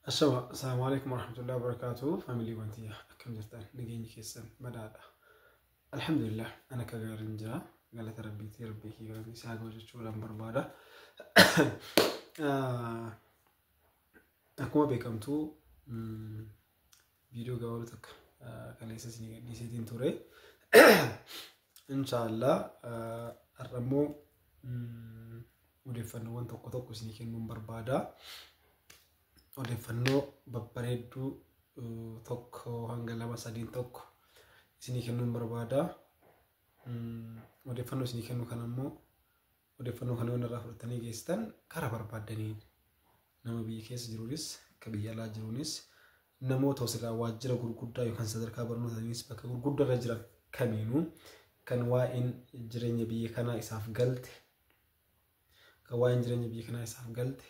Assalaamu alaikum warahmatullahi wabarakatuh. Faamiliiwwan tiyya, akkam jirtan? Nageenyi keessan badaadha. Alhamdulillah, ana akka gaariin jira. Galata Rabbiitii, Rabbii kee galanni isaa ga'u jechuudhaan barbaada. Akkuma beekamtu viidiyoo gabaabaa takka kaleessa isinii gadhiiseetiin ture. Inshaallah, har'a immoo odeeffannoowwan tokko tokko isinii kennuun barbaada. Odeeffannoo babbareedduu tokko hanga lama sadiin tokko isinii kennuun barbaada. Odeeffannoo isinii kennu kana immoo, odeeffannoo kana yoo irraa fudhatanii geessitan, karaa barbaaddaniin nama biyya keessa jiruunis, akka biyya alaa jiruunis, namoota osirraa waajjira gurguddaa yookaan sadarkaa barnootaanis bakka gurguddaa irra jiran kamiinuu, kan waa'een jireenya biyya kanaa isaaf galte, kan waa'een jireenya biyya kanaa isaaf galte,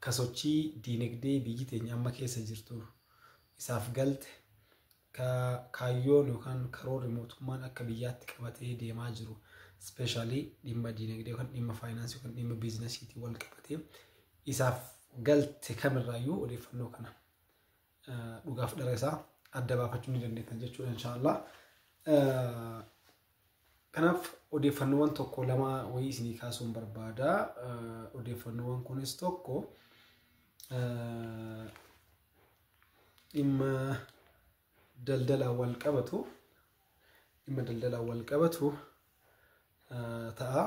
ka sochii diinagdee biyyi teenya amma keessa jirtu isaaf galte, ka kaayyoon yookaan karoorri mootummaan akka biyyaatti qabatee deemaa jiru, especially dhimma diinagdee yookaan dhimma faayinaansii yookaan dhimma biizinasiitiin wal qabatee isaaf galte kamirraayyuu, odeeffannoo kana dhugaaf dhara isaa adda baafachuu ni dandeettan jechuudha, inshaallah. Kanaaf odeeffannoowwan tokko lama wayii isinii kaasuun barbaada. Odeeffannoowwan kunis tokko dhimma daldalaan wal qabatu, dhimma daldalaan wal qabatu ta'a.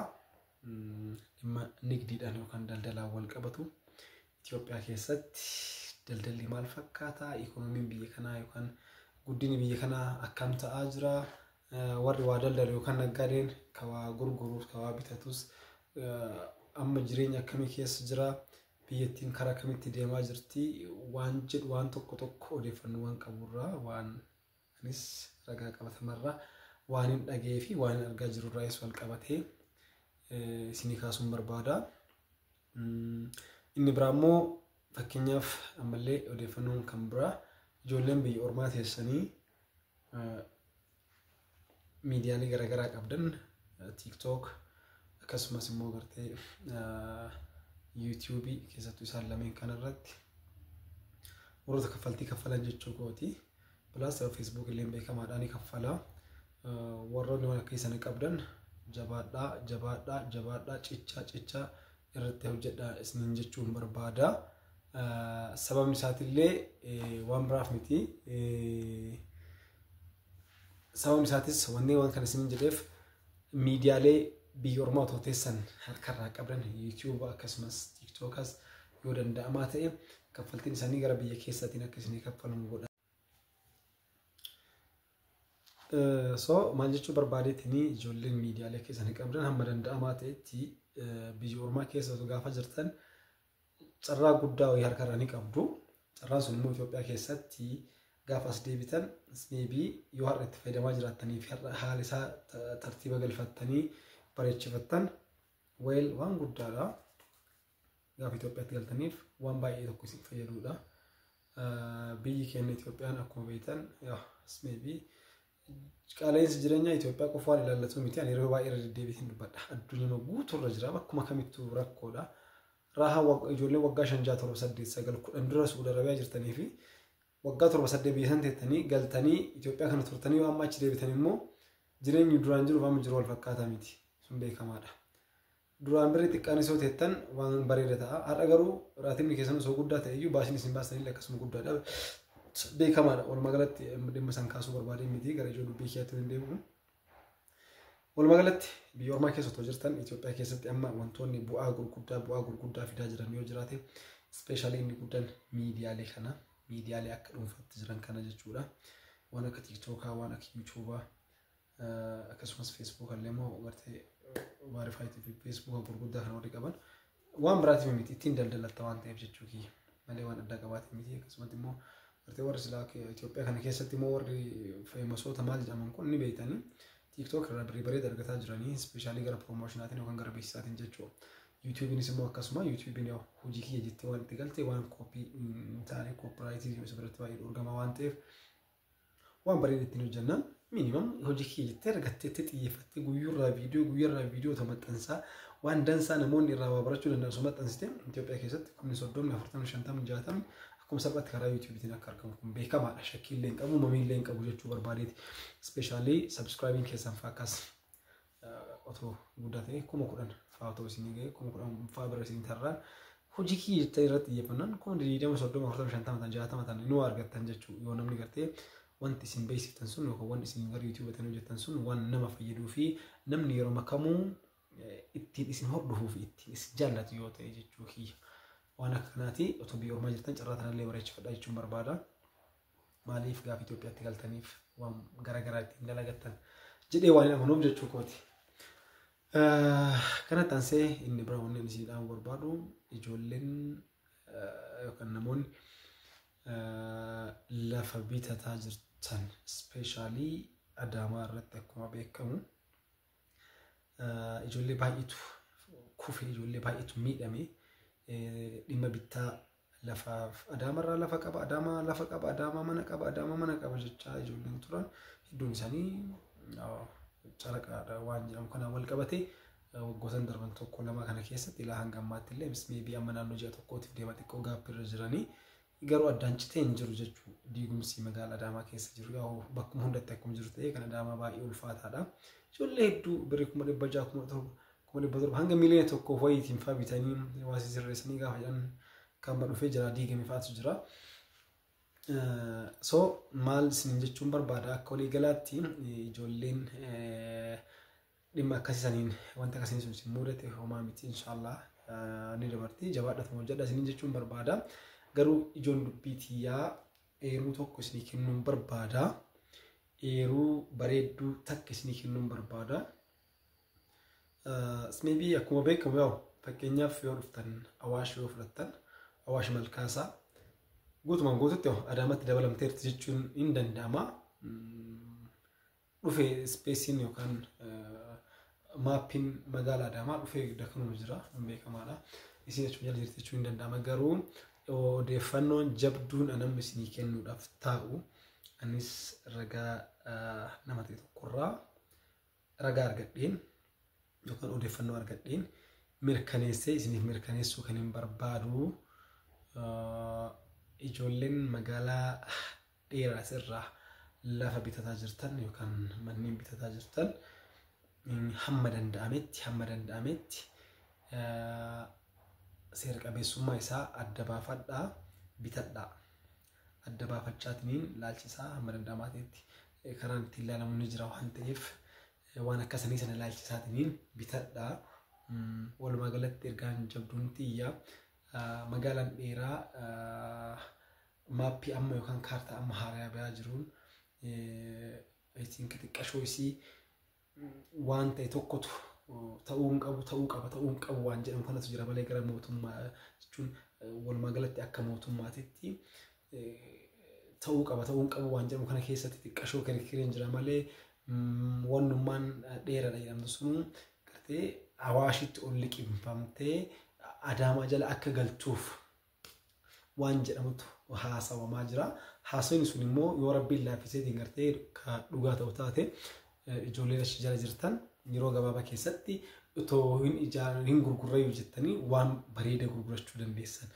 Dhimma nigdiidhaan yookaan daldalaan wal qabatu. Itoophiyaa keessatti daldalli maal fakkaata? Ikoonomiin biyya kanaa yookaan guddinni biyya kanaa akkam ta'aa jira? Warri waa daldalu yookaan naggaadeen, ka waa gurgurus, ka waa bitatus, amma jireenya akkamii keessa jira? Biyyattiin karaa kamitti deemaa jirti? Waan jedhu waan tokko tokko odeeffannoowwan qaburraa, waan anis ragaa qabatamarraa, waan hin dhaga'ee fi waan hin argaa jirurraayis wal qabatee isinii kaasuun barbaada. Inni biraa immoo, fakkeenyaaf, ammallee odeeffannoon kan biraa, ijoolleen biyya ormaa teessanii miidiyaalee garaagaraa qabdan, TikTok akkasumas immoo gartee YouTubeii, keessattuu isaan lameen kanarratti warroota kaffaltii kaffalan jechuu kooti. Plus Facebook illee beekamaadhaan ni kaffala. Warroonni waan akka sana qabdan, jabaadhaa, jabaadhaa, jabaadhaa, cichaa cichaa irratti hojjedhaa isiniin jechuun barbaada. Sababni isaatillee waan biraaf miti. Sababni isaatis wanni waan kana isiniin jedheef, miidiyaalee biyya ormaa otoo teessan harkarraa qabdan, YouTube akkasumas TikTokas, yoo danda'amaa ta'e kaffaltiin isaanii gara biyya keessaatiin akka isinii kaffalamu godha. So maal jechuu barbaadeetini, ijoolleen miidiyaalee keessanii qabdan hamma danda'amaa ta'etti biyya ormaa keessa osoo gaafa jirtan carraa guddaa wayii harkarraa ni qabdu. Carraan sun immoo Itoophiyaa keessatti gaafa as deebitan, maybe yoo har'a itti fayyadamaa jiraattanii fi har'a haala isaa tartiiba galfattanii bareechifattan, well, waan guddaadha. Gaafa Itoophiyaatti galtaniif waan baay'ee tokko isin fayyadudha. Biyyi keenya Itoophiyaan akkuma beektan, maybe qaala'insi jireenyaa Itoophiyaa qofa waan ilaallatu miti. Ani yeroo baay'ee irra deddeebiitiin dubbadha. Addunyaa guutuurra jira. Bakkuma kamittuu rakkoodha. Raahaa ijoolleen waggaa 5, 6, 7, 8, 9, 10 dura Suudi Arabiyaa jirtanii fi waggaa 7, 8 biyya san teettanii galtanii Itoophiyaa kana turtanii yoo amma achi deebitan immoo, jireenyi duraan jiruuf amma jiru wal fakkaataa miti. Sun beekamaadha. Duraan birri xiqqaanis yoo teettan waan bareeda ta'a. Har'a garuu raatimni keessan osoo guddaa ta'e iyyuu, baasiin isin baasanillee akkasuma guddaadha. Beekamaadha. Walumaa galatti dhimma san kaasuu barbaadee miti, gara ijoo dubbii kiyyaatti hin deebi'u. Walumaa galatti biyya ormaa keessa otoo jirtan Itoophiyaa keessatti amma wantoonni bu'aa gurguddaa fidaa jiran yoo jiraate, especially inni guddaan miidiyaalee kana, miidiyaalee akka dhuunfaatti jiran kana jechuudha. Waan akka TikTokaa, waan akka YouTubaa, akkasumas Facebooka illee immoo gartee verifyitii fi Facebooka gurguddaa kan warri qaban, waan biraatiif miti, ittiin daldalatta waan ta'eef jechuu kiyya malee waan addaa qabaate miti. Akkasumas immoo gartee warri silaa Itoophiyaa kana keessatti immoo warri famousoota maal jedhaman kun ni beektanii, TikTok irraa birrii bareeda argataa jiranii, especially gara promotionaatiin yookaan gara beeksisaatiin jechuudha. YouTubeiinis immoo akkasuma. YouTubeiin hojii kiyya jettee waan itti galte, waan copy hin taane, copyrightii isa biratti baay'ee dhorgama waan ta'eef, waan bareeda ittiin hojjannaan, minimum hojii kiyya jettee argatteetti xiyyeeffattee guyyuurraa viidiyoo, guyyarraa viidiyoo maxxansaa Waan dansaa namoonni irraa waa barachuu danda'an osoo maxxansite Itoophiyaa keessatti 30,000, 40,000, 50,000, 60,000 akkuma salphaatti karaa YouTubeiitiin akka argamu kun beekamaadha. Shakkii illee hin qabu, mamii illee hin qabu jechuu barbaadeeti. Especially subscribeiin keessan fa'aa akkas otoo guddaa ta'e 10,000 fa'aa otoo isinii ga'e 10,000 fa'aa bira isinii tarraan hojii kiyya jettanii irratti xiyyeeffannaan 20,000, 30,000, 40,000, 50,000, 60,000 nu argattan jechuu yoo namni gartee wanti isin beeksiftan sun yookaan wanti isin gara YouTubeiitiin hojjettan sun waan nama fayyaduu fi namni yeroo makamuu ittiin isin hordofuu fi ittiin isin jaallatu yoo ta'e jechuu kiyya. Waan akka kanaati otoo biyya ormaa jirtan carraa tanallee bareechifadhaa jechuun barbaada. Maaliif gaafa Itoophiyaatti galtaniif waan garaagaraa ittiin dalagattan jedhee waan hin amanuuf jechuu kooti. Kanatti aansee inni biraa wanni isin dhaamuu barbaadu ijoolleen yookaan namoonni lafa bitataa jirtan, especially Adaamaa irratti akkuma beekamu ijoollee baay'eetu kufe, ijoollee baay'eetu miidhame dhimma bittaa lafaaf. Adaamarraa lafa qaba, Adaamaa lafa qaba, Adaamaa mana qaba, Adaamaa mana qaba jechaa ijoolleen turan hedduun isaanii caraqaadha waan jedhamu kanaan wal qabate waggoottan darban tokko lama kana keessatti ilaa hanga ammaatti illee maybe amma naannoo ji'a tokkootiif deema xiqqoo gaaffii jiranii garuu addaan citee hin jiru jechuu diigumsi magaalaa Adaamaa keessa jiru yaa bakkuma hundatti akkuma jiru ta'ee kan Adaamaa baay'ee ulfaataadha. Ijoollee hedduu birrii 600,000, 700,000, 700,000 hanga 1,000,000 wayiitiin fa'aa bitanii waa sirreessanii gaafa jedhan kan dhufee jira diigame fa'aatu jira. So maal isin jechuun barbaada, akka walii galaatti ijoolleen dhimma akkasii wanta akkasii sun isin mudate homaa miti, inshaallah ni dabarti, jabaadhatuma hojjedha isiniin jechuun barbaada. Garuu ijoon dubbii tiyyaa eeruu tokko isinii kennuun barbaada. Eeruu bareedduu takka isinii kennuun barbaada. Maybe akkuma beekamu yaa'u fakkeenyaaf yoo dhuftan Awaash yoo fudhattan Awaash Malkaasaa guutumaan guututti Adaamatti dabalamteerti jechuun hin danda'ama. Dhufee spaceiin yookaan mapiin magaalaa Adaamaa dhufee dakanuma jira, beekamaadha. Isin jechuun jala jirti jechuun hin danda'ama. Garuu odeeffannoon jabduun anamni isinii kennuudhaaf taa'u anis ragaa nama ta'e tokkorraa ragaa argadheen yookaan odeeffannoo argadheen mirkaneessee isiniif mirkaneessuu kan hin barbaadu ijoolleen magaalaa dheeraa irraa lafa bitataa jirtan yookaan manneen bitataa jirtan hamma danda'ametti seera qabeessummaa isaa adda baafadhaa bitadhaa. Adda baafachaatiniin laalchisaa hamma danda'amaa ta'etti karaan ittiin ilaalamu ni jira waan ta'eef waan akkasanii sana laalchisaatiniin bitadhaa. Walumaa galatti ergaan jabduun xiyyaa magaalaan dheeraa mapii amma yookaan kaartaa amma haaraa bahaa jiruun ittiin xixiqqashoo isii waan ta'e tokkotu ta'uu hin qabu, ta'uu qaba, ta'uu hin qabu waan jedhamu kanatu jira malee gara mootummaa jechuun walumaa galatti akka mootummaatitti ta'uu qaba, ta'uu hin qabu waan jedhamu kana keessatti xiqqashoo kirkiriin jira malee wannummaan dheeraadha jedhamtu sun gartee Awaashitti ol liqimfamtee Adaamaa jala akka galtuuf waan jedhamutu haasawamaa jira. Haasawni sun immoo yoo rabbiin laaffiseetiin gartee dhugaa ta'u taate ijoolleen achi jala jirtan yeroo gabaabaa keessatti otoo hin ijaaran hin gurgurrayyuu jettanii waan bareeda gurgurachuu dandeessan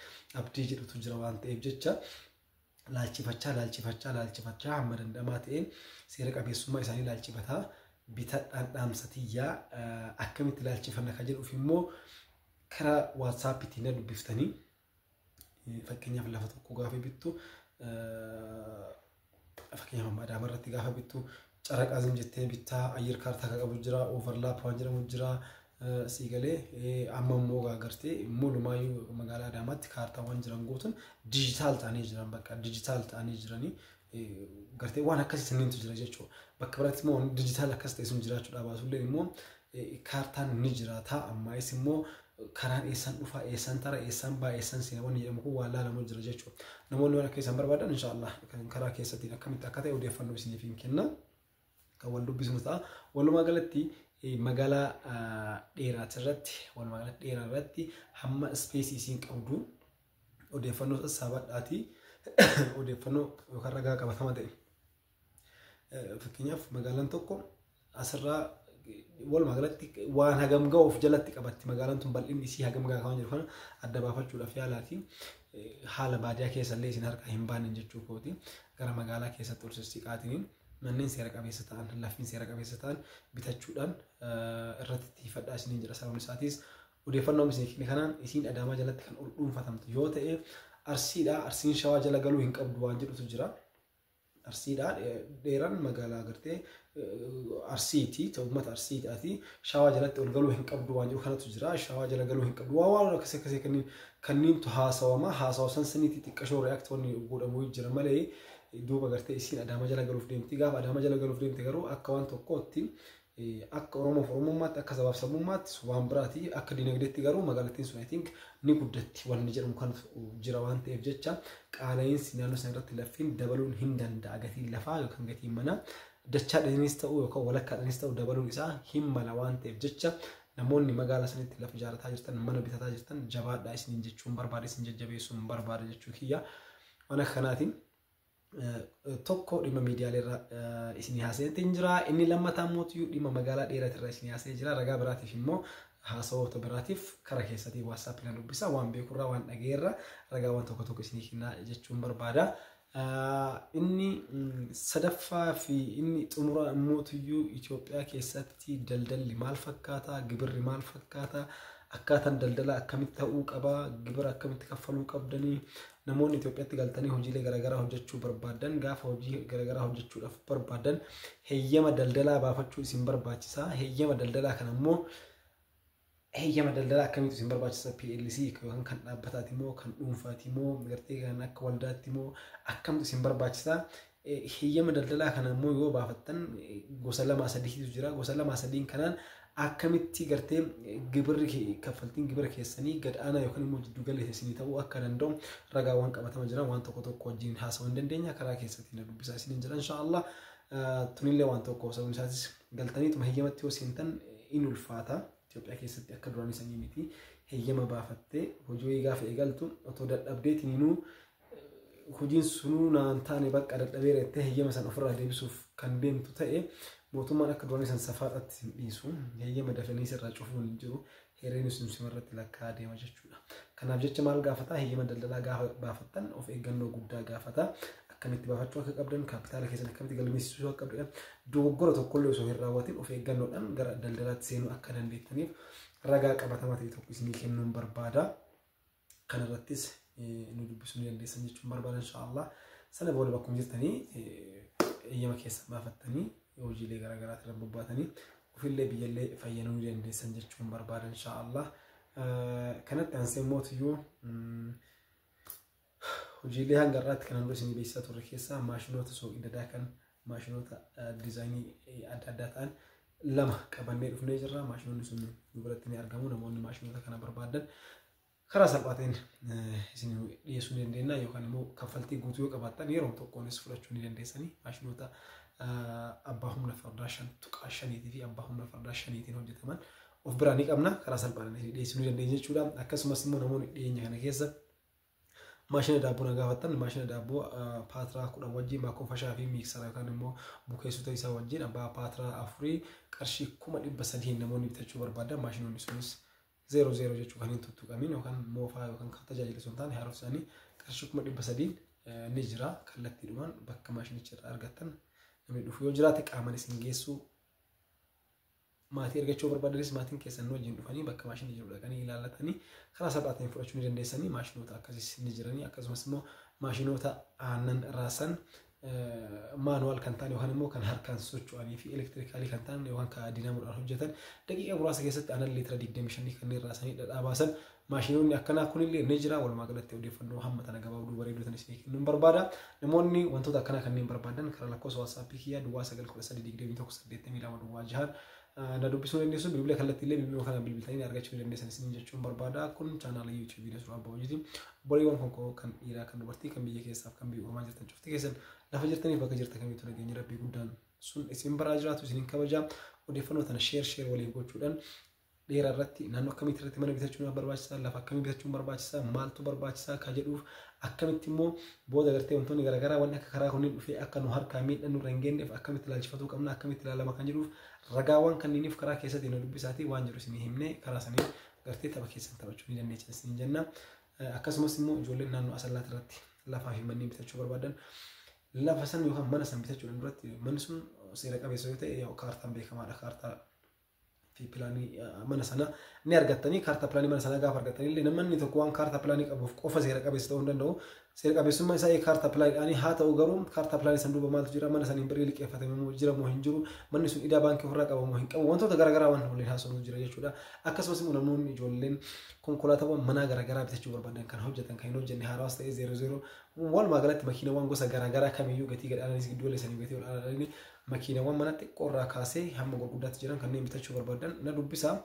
abdii jedhutu jira waan ta'eef jecha laalchifachaa laalchifachaa laalchifachaa hamma danda'amaa ta'een seera qabeessummaa isaanii laalchifataa bitadhaan dhaamsa tiyyaa. Akkamitti laalchifanna kan jedhuuf immoo karaa WhatsAppiitiin na dubbiftanii, fakkeenyaaf lafa tokko gaafa bittu, fakkeenyaaf amma Adaama irratti gaafa bittu caraqaa zim jettee bittaa ayyir kaartaa kan qabu jira, overlap waan jedhamu jira sii galee. Amma immoo gartee mulumaayyuu magaalaa Adaamaatti kaartaawwan jiran guutuun digital ta'anii jiran, bakka digital ta'anii jiranii gartee waan akkasii saniintu jira jechuudha. Bakka biraatti immoo digital akkas ta'e sun jiraachuudha baasullee immoo kaartaan ni jiraata. Ammaayis immoo karaan eessaan dhufaa, eessaan tara, eessaan baa, eessaan seena wanni jedhamu kun waan laalamu jira jechuudha. Namoonni waan akka isaan barbaadan inshaallah kan karaa keessattiin akkamitti akka ta'e odeeffannoo isiniif hin kenna. Kan wal dubbisnu ta'a. Walumaa galatti magaalaa dheeraati irratti, walumaa galatti dheeraa irratti hamma spaceii isiin qabdu odeeffannoo sassaabadhaatii odeeffannoo yookaan ragaa qabatama ta'e. Fakkeenyaaf magaalaan tokko asirraa Walumaa galatti waan hagam ga'uuf jalatti qabatti magaalaan tun, bal'inni isii hagam ga'a kan jiru kana adda baafachuudhaaf yaalaati. Haala baadiyyaa keessallee isin harkaa hin baane jechuu kooti. Gara magaalaa keessatti ol sissiqaatiin manneen seera qabeessa ta'an, laftiin seera qabeessa ta'an bitachuudhaan irratti xiyyeeffadhaa isiniin jedha. Sababni isaatis odeeffannoo isin kenne kanaan isiin Adaamaa jalatti kan ol dhuunfatamtu yoo ta'e, Arsiidha. Arsiin Shawaa jala galuu hin qabdu waan jedhutu jira. Arsiidha, dheeraan magaalaa gartee Arsiiti, uummata Arsiidhaati. Shawaa jalatti ol galuu hin qabdu waan jedhu kanatu jira. Shawaa jala galuu hin qabdu waan akkasii akkasii kanneentu haasawama. Haasawa san saniitti xiqqashoo react wanni godhamuu jira malee, duuba gartee isiin Adaama jala galuuf deemti. Gaafa Adaama jala galuuf deemte garuu akka waan tokkootti, akka Oromoof Oromummaatti, akka sabaaf sabummaatti waan biraati. Akka dinagdeetti garuu magaalattiin sun, I think, ni guddatti wanni jedhamu kan jira waan ta'eef jecha, qaala'insi naannoo sana irratti laffiin dabaluun hin danda'a. Gatiin lafaa yookaan gatiin manaa dachaadhaanis ta'u yookaan walakkaadhaanis ta'u dabaluun isaa hin mala waan ta'eef jecha, namoonni magaalaa sanitti lafa ijaarrataa jirtan, mana bitataa jirtan, jabaadhaa isiniin jechuun barbaada, isin jajjabeessuun barbaada jechuu kiyya. Waan akka kanaatiin tokko dhimma miidiyaalee irra isinii haasa'eetiin jira. Inni lammataa immoo dhimma magaalaa dheeraatirra isinii haasa'ee jira. Ragaa biraatiif immoo, haasawoota biraatiif karaa keessatti WhatsAppii na dubbisa. Waan beekurraa, waan dhageerra ragaa waan tokko tokko isinii kennaa jechuun barbaada. Inni sadaffaa fi inni xumura mootuyyuu Itoophiyaa keessatti daldalli maal fakkaata? Gibirri maal fakkaata? Akkaataan daldala akkamitti ta'uu qaba? Gibira akkamitti kaffaluu qabdanii? Namoonni Itoophiyaatti galtanii hojiilee garaagaraa hojjechuu barbaadan, gaafa hojii garaagaraa hojjechuudhaaf barbaadan heeyyama daldalaa baafachuu isin barbaachisa. Heeyyama daldalaa kana immoo, heeyyama daldalaa akkamitti isin barbaachisa? PLC yookaan kan dhaabbataati moo, kan dhuunfaati moo, gartee kan akka waldaatti moo, akkamtu isin barbaachisa? Heeyyama daldalaa kana immoo yoo baafattan gosa lamaa sadiitu jira. Gosa lamaa sadiin kanaan akkamitti gartee gibirri, kaffaltiin gibira keessanii gad aanaa yookaan immoo jiddu galeessa isinii ta'uu akka danda'u ragaawwan qabatama jiran waan tokko tokko wajjin haasa'uu hin dandeenya. Karaa keessatti na dubbisaa isiniin jedha, inshaallah. Tunillee waan tokko, sababni isaatis galtaniituma heeyyamatti yoo seentan in ulfaata. Itoophiyaa keessatti akka duraan sanii miti. Heeyyama baafattee hojii gaafa eegaltu otoo dadhabdeetiinuu, hojiin sunuu naan taane, bakka dadhabeera jettee heeyyama san ofirraa deebisuuf kan deemtu ta'e, mootummaan akka duraan san safaadhaatti hin dhiisu. Heeyyama dafanii sirraa cufuun hin jiru. Herreen sun simarratti lakkaa'aa deema jechuudha. Kanaaf jecha maal gaafata? Heeyyama daldalaa gaafa baafattan of eeggannoo guddaa gaafata. Akkamitti baafachuu akka qabdan, kaapitaala keessan akkamitti galmeessisuu akka qabdan, dogoggora tokkollee osoo hin raawwatin of eeggannoodhaan gara daldalaatti seenuu akka dandeettaniif ragaa qabatamaa ta'e tokko isinii kennuun barbaada. Kanarrattis nu dubbisuu ni dandeessan jechuun barbaada, inshaallah. Sana booda bakkuma jirtanii eeyyama keessa baafattanii hojiilee garaagaraa irra bobbaatanii ofillee biyyallee fayyadamuu ni dandeessan jechuun barbaada, inshaallah. Kanatti aansee mootiyyuu hojiilee hanga irraatti kan dura isinii beeksisaa turre keessaa maashinoota soogiddadaa kan maashinoota diizaayinii adda addaa ta'an lama qabannee dhufnee jirra. Maashinoonni sun nu biratti ni argamu. Namoonni maashinoota kana barbaadan karaa salphaa ta'een isin dhiyeessuu ni dandeenya, yookaan immoo kaffaltii guutuu yoo qabaattan yeroo tokkoonis fudhachuu ni dandeessanii. Maashinoota abbaa humna fardaa 5.5tii fi abbaa humna fardaa 5tiin hojjetaman of biraa ni qabna, karaa salphaadhaan isin dhiyeessuu ni dandeenya jechuudha. Akkasumas immoo namoonni dhiyeenya kana keessa maashina daabboo na gaafattan, maashina daabboo paatiraa 10 wajjin, maakkoofashaa fi miiksara yookaan immoo bukeessota isaa wajjin abbaa paatiraa 4 qarshii 300,000 namoonni bitachuu barbaadan, maashinoonni sunis zeero zeero jechuu kan hin tuttuqamin yookaan moofaa yookaan kan tajaajilu sun taane, haarofti isaanii qarshii 300,000 ni jira. Kallattiidhumaan bakka maashinicha irraa argattan namni dhufu yoo jiraate qaamaan isin geessuu, maatii argachuu barbaadanis maatiin keessan wajjin dhufanii bakka maashinni jiru dhaqanii ilaallatanii karaa salphaa ta'een fudhachuu ni dandeessanii. Maashinoota akkasiis ni jiranii. Akkasumas immoo maashinoota aannan raasan manual kan ta'an yookaan immoo kan harkaan socho'anii fi elektirikaalii kan ta'an yookaan kan diinaamoodhaan hojjetan, daqiiqaa muraasa keessatti aannan liitira 25 kanneen raasanii dhadhaa baasan, maashinoonni akkanaa kunillee ni jira. Walumaa galatti odeeffannoo hamma tana gabaabduu bareeduu tan isinii kennuun barbaada. Namoonni wantoota akkanaa kanneen barbaadan karaa lakkoofsa WhatsAppii kiyyaa 0913218206 na dubbisuu dandeessu. Bilbila kallattiillee bilbila kana bilbiltanii argachuu dandeessan isiniin jechuun barbaada. Kun chaanaala YouTubeii Nasruu Abbaa Hojiiti. Obboleewwan kan koo kan dhiiraa, kan dubartii, kan biyya keessaaf kan biyya ormaa jirtan cufti keessan lafa jirtaniif bakka jirtan kamiitu nageenya Rabbii guddaan sun isin biraa jiraatu, isiniin kabaja. Odeeffannoo tana share share waliin gochuudhaan, dheeraa irratti naannoo akkamitti irratti mana bitachuun barbaachisaa, lafa akkamii bitachuun barbaachisaa, maaltu barbaachisaa ka jedhuuf, akkamitti immoo booda gartee wantoonni garaagaraa wanni akka karaa kunniin dhufee akka nu harkaa miidhaan nurra hin geenyeef akkamitti ilaalchifatuu qabna, akkamitti ilaalama kan jedhuuf Ragaawwan kanniiniif karaa keessatti nu dubbisaatii waan jiru isinii himnee karaa sanii gartee tapha keessan taphachuu ni dandeessa isin jenna. Akkasumas immoo ijoolleen naannoo Asallaati irratti lafaa fi manneen bitachuu barbaadan, lafa san yookaan mana san bitachuudhaan duratti manni sun seera qabeessa yoo ta'e kaartaan beekamaadha. Kaartaa fi pilaanii mana sana ni argattanii, kaartaa pilaanii mana sanaa gaafa argattanii illee namni tokko waan kaartaa pilaanii qabuuf qofa seera qabeessa ta'uu hin danda'u. Seera qabeessummaa isaa kaartaa pilaaniidhaan haa ta'u, garuu kaartaa pilaanii san duuba maaltu jira, mana saniin birrii liqeeffatame moo jira moo hin jiru, manni sun idaa baankii ofirraa qaba moo hin qabu, wantoota garaagaraa waan waliin haasofnu jira jechuudha. Akkasumas immoo namoonni ijoolleen konkolaataawwan manaa garaagaraa bitachuu barbaadan, kan hojjetan, kan hin hojjenne, haarawas ta'ee zeero zeero, walumaa galatti makiinawwan gosa garaagaraa kamiyyuu gatii gadhaananis gidduu galeessanii gatii olaanaanii makiinawwan mana xiqqoorraa kaasee hamma gurguddaatti jiran kanneen bitachuu barbaadan na dubbisaa.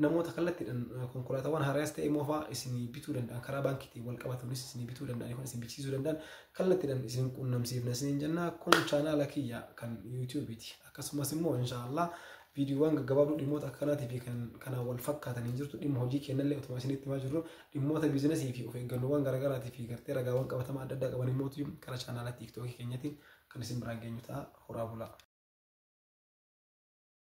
Namoota kallattiidhaan konkolaataawwan haaraas ta'e moofaa isinii bituu danda'an, karaa baankiitiin wal qabatanis isinii bituu danda'an yookaan isin bichisiisuu danda'an kallattiidhaan isin quunnamsiifna isiniin jenna. Kun chaanaala kiyya kan yuutuubiiti. Akkasumas immoo inshaallah viidiyoowwan gaggabaabduu dhimmoota akkanaatii fi kan kanaan wal fakkaatanii jirtu, dhimma hojii kennallee utuma isinitti himaa jirru, dhimmoota biizinasii fi of eeggannoowwan garaagaraatii fi gartee ragaawwan qabatamaa adda addaa qaban immoo karaa chaanaala tiiktookii keenyatiin kan isin biraan geenyu ta'a. Horaa bulaa.